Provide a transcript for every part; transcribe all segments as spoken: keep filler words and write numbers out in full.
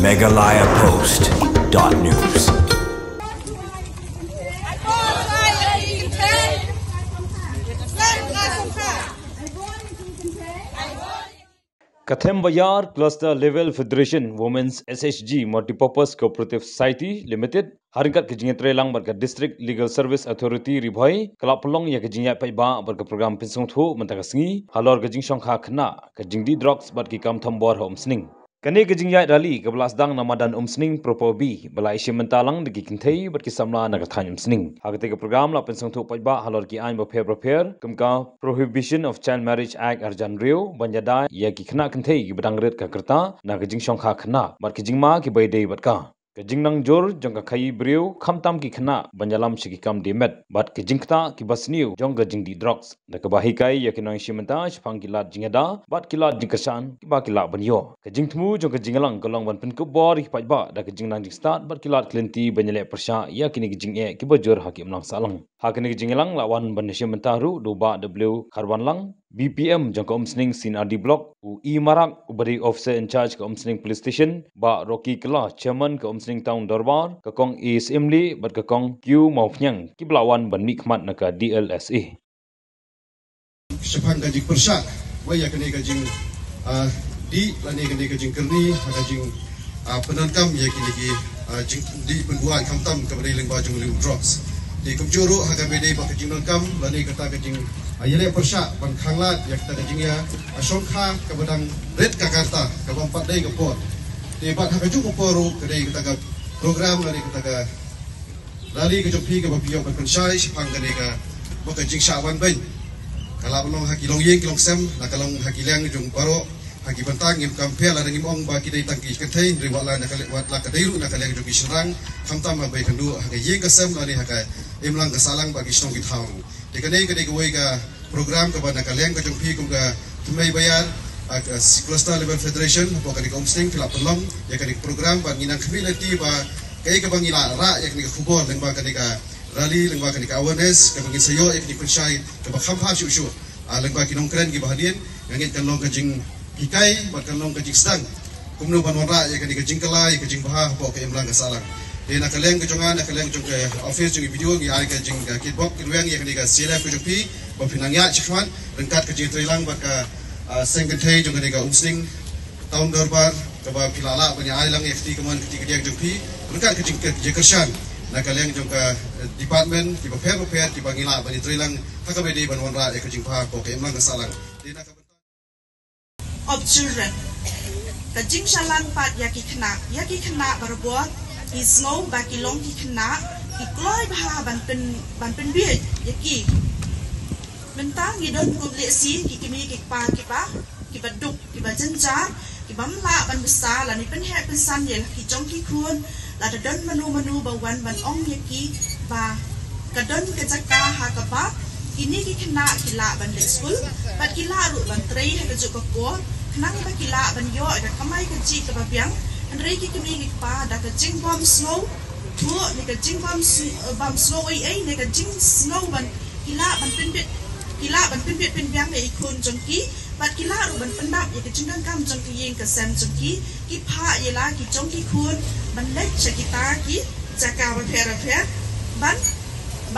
Meghalaya Post dot news. Ka Them Bayar Cluster Level Federation Women's S H G Multipurpose Cooperative Society Limited, ha ryngkat ka jingïatreilang bad ka District Legal Service Authority Ri Bhoi, ka la pynlong ïa ka jingïaid paidbah bad ka program pynsngewthuh mynta ka sngi halor ka jingshongkha khynnah, ka jingdih drugs bad ki kam thombor ha Umsning. Kane ka jingïaid rally kaba la sdang na madan Umsning Proper B, ba la ïashim bynta lang da ki kynthei bad ki samla na ka thaiñ Umsning. Ha katei ka program la pynsngewthuh paidbah halor ki aiñ bapher bapher, kum ka Prohibition of Child Marriage Act ar hajar hynriew, ban ïada ïa ki khynnah kynthei kiba dang rit ka rta na ka jingshongkha khynnah bad ki jingma kiba ïadei bad ka, ka jingnang jur jong ka khaii briew, khamtam ki khynnah ban ïalam sha ki kam die met, bad ka jingktah kiba sniew jong ka jingdih drugs, da kaba hikai ïa ki nongïashim bynta shaphang ki lad jingïada bad ki lad jingkyrshan kiba ki lah ban ïoh. Ka jingthmu jong ka jingïalang ka long ban pynkupbor ïa ki paidbah da ka jingnang jingstad bad ki lad ki lynti ban ïaleh pyrshah ïa kine ki jingeh kiba jur ha ka imlang sahlang. Ha kane ka jingïalang la wan ban ïashim bynta ruh da u Bah W Kharwanlang, B P M jong ka Umsning C and R D Block, u E Marak, uba dei Officer in Charge ka Umsning Police Station, Bah Rocky Kylla, Chairman ka Umsning Town Dorbar, ka Kong A Syiemlieh bad ka Kong Q Mawphniang, kiba la wan ban mihkhmat na ka D L S A. Shaphang ka jingpyrshah, wei ïa kane ka jing, ah, dih, lane kane ka jingkyrni, ha ka jing, ah, pyndonkam ïa kine ki, ah, jingdih pynbuaid khamtam kaba dei lyngba jong u drugs. Te kumjuh ruh ha kaba dei bad ka jingdonkam, lane kata ka jing, ah, ïaleh pyrshah ban khanglad ïa kata ka jingïa, ah, shongkha kaba dang rit ka rta, kaba ym pat dei ka por. Te bad ha kajuh ka por ruh ka dei kata ka program, lane kata ka rally ka jong phi kaba phi ïoh ban pynshai shaphang kane ka, ba ka jingshah wanbeiñ ka la ban long ha ki longïing ki longsem, la ka long ha ki liang jong baroh, ha ki bynta. Ngim kam pher lada ngim ong ba ki dei tang ki kynthei, hynrei wat la na ka liang, wat la ka dei ruh na ka liang jong ki shynrang, khamtam ha ba ïakynduh ha ka ïing ka sem lane ha ka imlang ka sahlang bad ki shnong ki thaw ruh. Te kane ka dei kawei ka program kaba na ka liang ka jong phi kum ka Thymmai Bayar, ah, ka Cluster Level Federation, hapoh kane ka Umsning phi la pynlong ïa kane ka program, bad ngi nang khmih lynti ba kaei kaba ngi la rah ïa kane ka khubor lyngba kane ka rally, lyngba kane ka awareness, kaba ngin sa ïoh ïa kane ka pynshai kaba kham bha shuh shuh. Ah, lyngba ki nongkren kiba hadien, nga ngeit kan long ka jinghikai bad kan long ka jingsdang kumno ban wanrah ïa kane ka jingkylla, ïa ka jingbha hapoh ka imlang ka sahlang. Te na ka liang ka jong nga, na ka liang jong ka office jong i B D O, ngi ai ka jing, ka kitbok kitrwiang ïa kane ka C L F ka jong phi, ba phin nang ïaid shakhmat ryngkat ka jingtreilang bad ka, ah, seng kynthei jong kane ka Umsning Town Dorbar, kaba phi la lah ban ïa ai lang ïa ka kti kamon ka kti kadiang jong phi ryngkat ka jing, ka jingkyrshan na ka liang jong ka, eh, department kiba pher bapher kiba ngi lah ban ïatreilang ha kaba dei ban wanrah ïa ka jingbha hapoh ka imlang ka sahlang. Te na ka of children. Ka jingshalan pat ïa ki khynnah, ïa ki khynnah barabor, ki sngew ba ki long ki khynnah, ki kloi bha ban pyn, ban pynbieit ïa ki. Mynta ngi don kum lehse ki kmie ki kpa kiba, kiba duk, kiba jynjar, ki bym lah ban bsa lane pynheh pynsan ïa la ki jong ki khun, lada don mano mano ba wan ban ong ïa ki ba ka don ka jaka ha kaba kine ki khynnah ki lah ban leit skul bad ki lah ruh ban trei ha kajuh ka por, khnang ba ki lah ban ïoh ïa ka kamai kajih kaba biang. Hynrei ki kmie ki kpa da ka jingbym sngew thuh ne ka jingbym sng-, bym sngew ei ei ne ka jingsngew ban, ki lah ban pynbeit, ki lah ban pynbeit pynbiang ïa i khun jong ki, bad ki lah ruh ban pyndap ïa ka jingdonkam jong ka ïing ka sem jong ki, ki phah ïa la ki jong ki khun ban leit sha kita ki jaka bapher bapher, ban,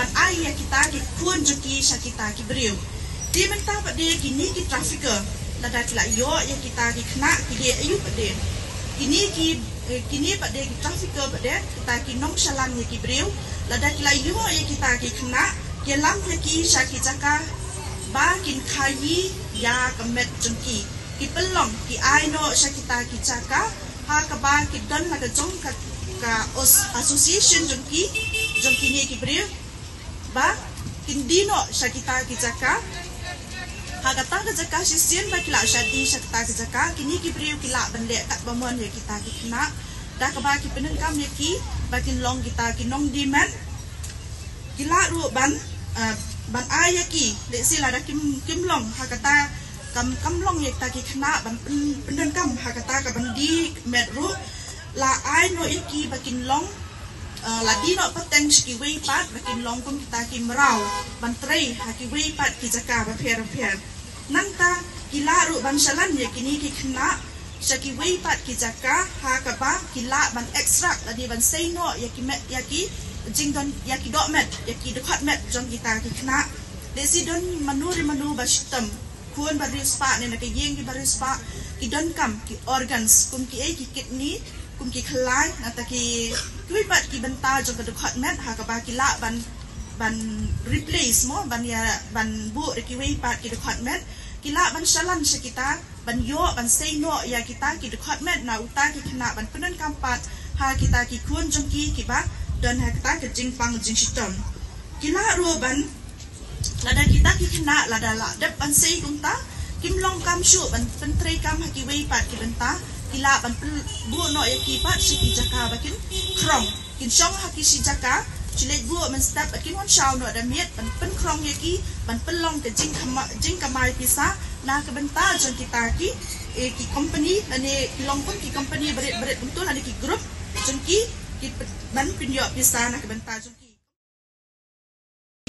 ban ai ïa kita ki khun jong ki sha kita ki briew. Te mynta pat de kine ki trafficker, lada ki la ïoh ïa kita ki khynnah ki leh aïu pat de. Kine ki, eh, kine pat de ki trafficker pat de, kita ki nongshalan ïa ki briew, lada ki la ïoh ïa kita ki khynnah, ki ïalam ïa ki sha ki jaka ba kin khaïi ïa ka met jong ki. Ki pynlong, ki ai noh sha kita ki jaka ha kaba ki don la ka jong ka, ka os-, association jong ki, jong kine ki briew, ba kin die noh sha kita ki jaka. Ha kata ka jaka, shisien ba ki la shah die sha kita ki jaka, kine ki briew ki lah ban leh katba mon ïa kita ki khynnah, da kaba ki pyndonkam ïa ki ba kin long kita ki nongdie met. Ki lah ruh ban, ah, ban ai ïa ki, lehse lada kim, kim long ha kata, kam, kam long ïa kita ki khynnah ban pyn, pyndonkam ha kata ka ban die met ruh, la ai noh ïa ki ba kin long, ah, la die noh pateng sha kiwei pat, ba kin long kum kita ki mraw ban trei ha kiwei pat ki jaka bapher bapher. Nangta ki lah ruh ban shalan ïa kine ki khynnah sha kiwei pat ki jaka ha kaba ki lah ban extract lane ban sei noh ïa ki met, ïa ki jingdon, ïa ki dohmet, ïa ki dkhot met jong kita ki khynnah. Lehse don mano re mano ba shitom, khun ba riewspah ne na ka ïing ki ba riewspah, ki donkam ki organs, kum kiei, ki kidney, kum ki khlaiñ, nangta ki, kiwei pat ki bynta jong ka dkhot met ha kaba ki lah ban, ban replace mo, ban ïa, ban buh da kiwei pat ki dkhot met, ki lah ban shalan sha kita, ban ïoh, ban sei noh ïa kita ki dkhot met na uta ki khynnah, ban pyndonkam pat ha kita ki khun jong ki kiba don ha kita ka jingpang jingshitom. Ki lah ruh ban, lada kita ki khynnah lada lah dep ban sei kumta, kim long kam shuh ban pyntreikam ha kiwei pat ki bynta, ki lah ban pyn-, buh noh ïa ki pat sha ki jaka ba kin khrong. Kin shong ha ki shi jaka, shu leit buh mynstep, kin wan shaw noh da miet, ban pynkhrong ïa ki, ban pynlong ka jingkama-, jingkamai pisa na ka bynta jong kita ki, eh, ki company, lane ki long kum ki company barit-barit kumto, lane ki group jong ki, ki p-, ban pynïoh pisa na ka bynta jong ki.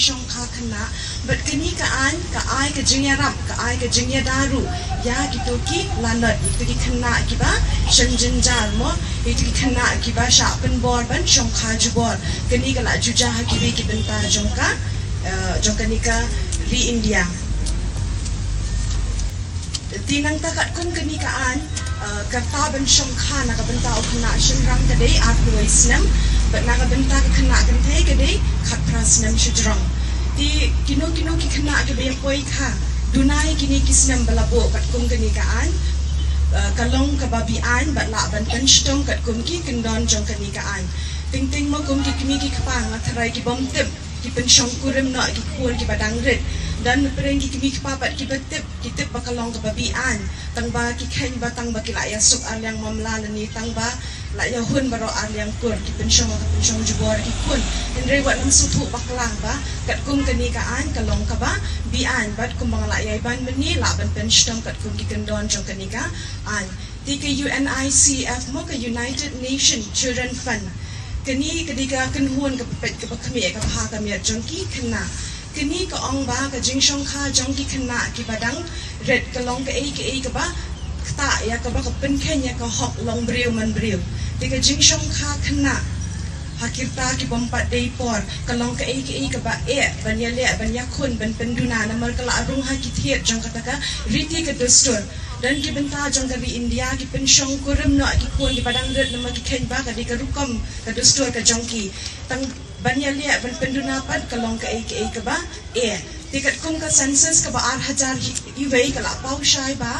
Shongkha khynnah, bad kane ka aiñ ka ai ka jingïarap, ka ai ka jingïada ruh ïa kito ki lanot, ïa kito ki khynnah kiba shem jynjar mo, ïa kito ki khynnah kiba shah pynbor ban shongkha jubor. Kane ka la ju jia ha kiwei ki bynta jong ka, eh, jong kane ka ri India. Te nangta katkum kane ka aiñ, eh, ka rta ban shongkha na ka bynta u khynnah shynrang ka dei arphew snem, bad na ka bynta ka khynnah kynthei ka dei khatphra snem shajrong. Te kino kino ki khynnah kiba ïa poi kha, duna ïa kine ki snem ba la buh katkum kane ka aiñ, eh, ka long kaba be-aiñ bad lah ban pynshitom katkum ki kyndon jong kane ka aiñ. Teng teng mo kum ki kmie ki kpa nga tharai ki bym tip, ki pynshongkurim noh ïa ki khun kiba dang rit. Don pyrshah ki kmie ki kpa pat kiba tip, ki tip ba ka long kaba be-aiñ, tang ba ki kheiñ ba tang ba ki la ïa suk arliang mamla lane tang ba la ïa hun baroh arliang kur, ki pynshong, ki pynshong jubor ïa ki khun. Hynrei wat nang sngewthuh bakla ba katkum kane ka aiñ ka long kaba be-aiñ, bad kumba nga la ïa ban mynne lah ban pynshitom katkum ki kyndon jong kane ka aiñ. Te ka U N I C E F mo, ka United Nation Children Fund, kane ka dei ka kynhun kaba peit kaba khmih ïa ka bha ka miat jong ki khynnah. Kane ka ong ba ka jingshongkha jong ki khynnah kiba dang rit ka long kaei kaei kaba ktah ïa kaba ka pynkheiñ ïa ka hok long briew man briew. Te ka jingshongkha khynnah ha ki rta ki bym pat dei por ka long kaei kaei kaba eh ban ïaleh, ban ïakhun, ban pynduna, namar ka la rung ha ki thied jong kata ka riti ka dustur. Don ki bynta jong ka ri India ki pynshongkurim noh ïa ki khun kiba dang rit namar ki kheiñ ba ka dei ka rukom ka dustur ka jong ki. Tang ban ïaleh ban pynduna pat ka long kaei kaei kaba eh. Te katkum ka census kaba ar hajar iwei ka la paw shai ba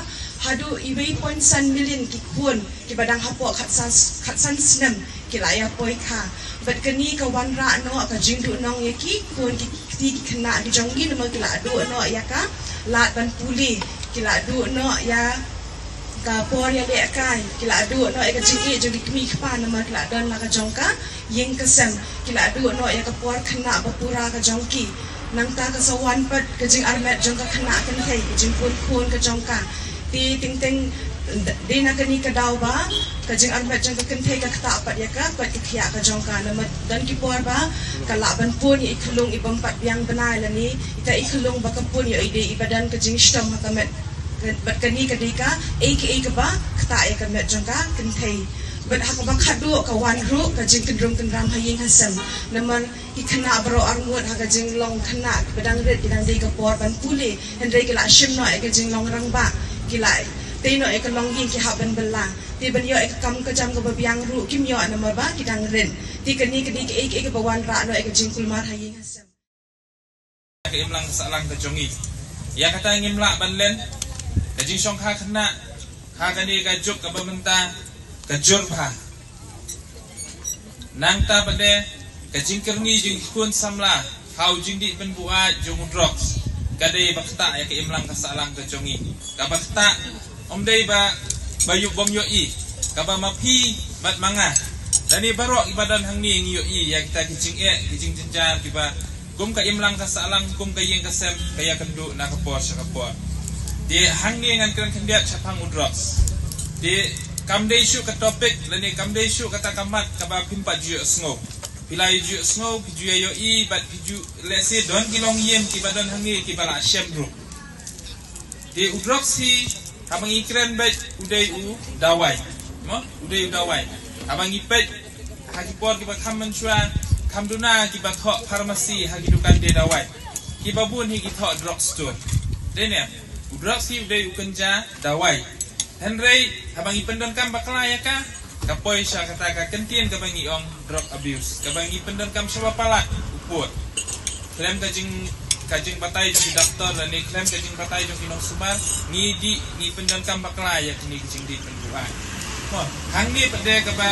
haduh iwei point san million ki khun kiba dang hapoh khatsan, khatsan snem ki la ïa poi kha. Bad kane ka wanrah noh ka jingduhnong ïa ki khun ki kti ki khynnah ki jong ngi namar ki la duh noh ïa ka lad ban pule, ki la duh noh ïa ka por ïalehkai, ki la duh noh ïa ka jingïeit jong ki kmie ki kpa namar ki la don la ka jong ka ïing ka sem, ki la duh noh ïa ka por khynnah ba pura ka jong ki. Nangta ka sa wan pat ka jingarmet jong ka khynnah kynthei, ka jingpun khun ka jong ka. Te teng teng dei na kane ka daw ba ka jingarmet jong ka kynthei ka ktah pat ïa ka, pat ka khiah ka jong ka. Namar don ki por ba ka lah ban pun ïa i khyllung i bym pat biang bnai lane ita i khyllung ba ka pun ïa i dei iba don ka jingshitom ha ka met. Bad kane ka dei kaei kaei kaba ktah ïa ka met jong ka kynthei. Bad ha kaba khatduh ka wan ruh ka jingkyndrum kyndram ha ïing ha sem. Namar ki khynnah baroh arngut ha ka jinglong khynnah kiba dang rit ki dang dei ka por ban pule, hynrei ki la shim noh ïa ka jinglong rangbah, ki la tei noh ïa ka longïing, ki hap ban bylla. Te ban ïoh ïa ka kam ka jam kaba biang ruh kim ïoh namar ba ki dang rit. Te kane ka dei kaei kaei kaba wanrah noh ïa ka jingkulmar ha ïing ha sem. Ka imlang ka sahlang ka jong ngi. Ïa kata ngim lah ban len, ka jingshongkha khynnah ha kane ka juk kaba mynta ka jur bha. Nangta pat de ka jingkyrni jong ki khun samla ha u jingdih pynbuaid jong u drugs ka dei ba ktah ïa ka imlang ka sahlang ka jong ngi. Kaba ktah ym dei ba, ba ïoh, bym ïohi, kaba ma phi bad ma nga lane baroh kiba don hangne ngi ïohi ïa kita ki jingeh, ki jingjynjar kiba kum ka imlang ka sahlang, kum ka ïing ka sem, ka ïakynduh na ka por sha ka por. Te hangne ngan kren khyndiat shaphang u drugs. Te kam dei shuh ka topic lane kam dei shuh kata ka mat kaba phim pat ju ïohsngew. Phi la ju ïohsngew, phi ju ïohi bad phi ju, lehse don ki longïing kiba don hangne kiba la shem ruh. Te u drugs hi Haba ngi kren beit u dei u dawai. Mo, u dei u dawai. Haba ngi peit ha ki por kiba kham mynshuwa, kham duna kiba thoh pharmacy ha ki dukan die dawai. Kiba bun hi ki thoh drug store. Dei ne, u drugs hi u dei u kynja dawai. Hynrei haba ngi pyndonkam bakla ïa ka, ka poi sha kata ka kyntien kaba ngi ong drug abuse, kaba ngi pyndonkam sha ba palat u pud. Khlem ka jing, ka jingbatai jong ki doktor lane khlem ka jingbatai jong ki nongsumar, ngi dih, ngi pyndonkam bakla ïa kine ki jingdih pynbuaid. Mo, hangne pat de kaba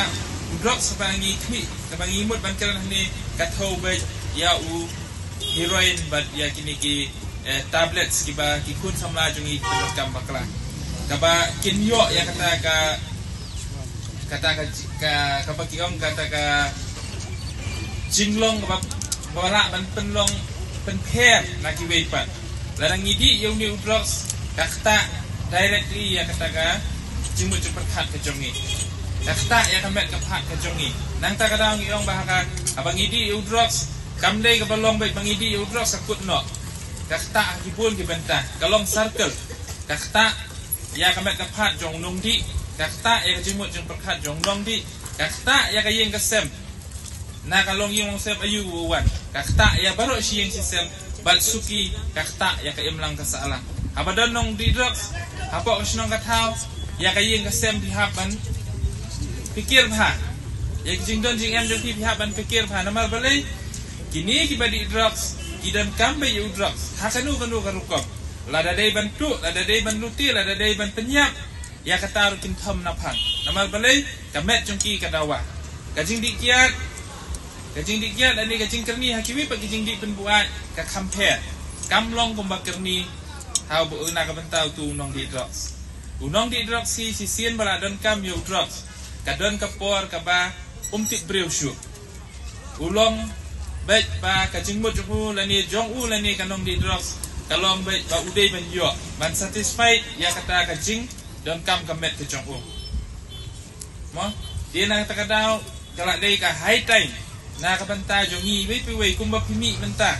u drugs kaba ngi khmih, kaba ngi mut ban kren hangne, ka thew beit ïa u heroin bad ïa kine ki, eh, tablets kiba ki khun samla jong ngi ki pyndonkam bakla. Kaba kin ïoh ïa kata ka, kata ka, ka, kaba ki ong kata ka jinglong kaba, ba lah ban pynlong pynpher na kiwei pat. Lada ngi dih ïa une u drugs, ka ktah directly ïa kata ka jingmut jingpyrkhat ka jong ngi. Ka ktah ïa ka met ka phad ka jong ngi. Nangta ka daw ngi ong ba ha ka, haba ngi dih ïa u drugs, kam dei kaba long beit ba ngi dih ïa u drugs ka kut noh. Ka ktah ha ki bun ki bynta. Ka long circle. Ka ktah ïa ka met ka phad jong u nongdih. Ka ktah ïa ka jingmut jingpyrkhat jong u nongdih. Ka ktah ïa ka ïing ka sem. Na ka longïing longsem aïu u wan. Ka ktah ïa baroh shi ïing shi sem. Bad suki ka ktah ïa ka imlang ka sahlang. Haba don nongdih drugs hapoh ka shnong ka thaw, ïa ka ïing ka sem phi hap ban pyrkhat bha. Ïa ka jingdon jingem jong phi phi hap ban pyrkhat bha. Namar balei? Kine kiba dih drugs ki donkam beit ïa u drugs ha kano kano ka rukom. Lada dei ban tuh, lada dei ban lute, lada dei ban pynïap, ïa kata ruh kin thom na phang. Namar balei? Ka met jong ki ka dawa. Ka jingdih kiad, ka jingdih kiad lane ka jingkyrni ha kiwei pat ki jingdih pynbuaid ka kham pher. Kam long kumba kyrni ha u, na ka bynta utu u nongdih drugs. U nongdih drugs hi shisien ba la donkam ïa u drugs, ka don ka por kaba um tip briew shuh. U long beit ba ka jingmut jong u lane jong u lane ka nongdih drugs, ka long beit ba u dei ban ïoh, ban satisfied ïa kata ka jingdonkam ka met ka jong u. Mo, te na kata ka daw ka la dei ka high time na ka bynta jong ngi iwei pa iwei kumba phi mih mynta,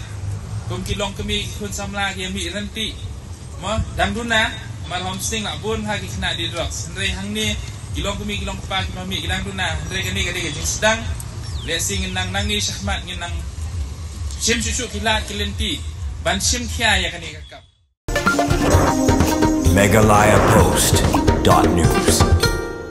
kum ki longkmie ki khun samla ki ïa mih ryntih. Mo, dang duna, namar ha Umsning la bun ha ki khynnah dih drugs. Hynrei hangne ki longkmie ki longkpa kiba mih ki dang duna. Hynrei kane ka dei ka jingsdang. Lehse ngin nang nangne shakhmat ngin nang shim shuh shuh ki lad ki lynti ban shim khia ïa kane ka kam. Meghalaya Post dot news.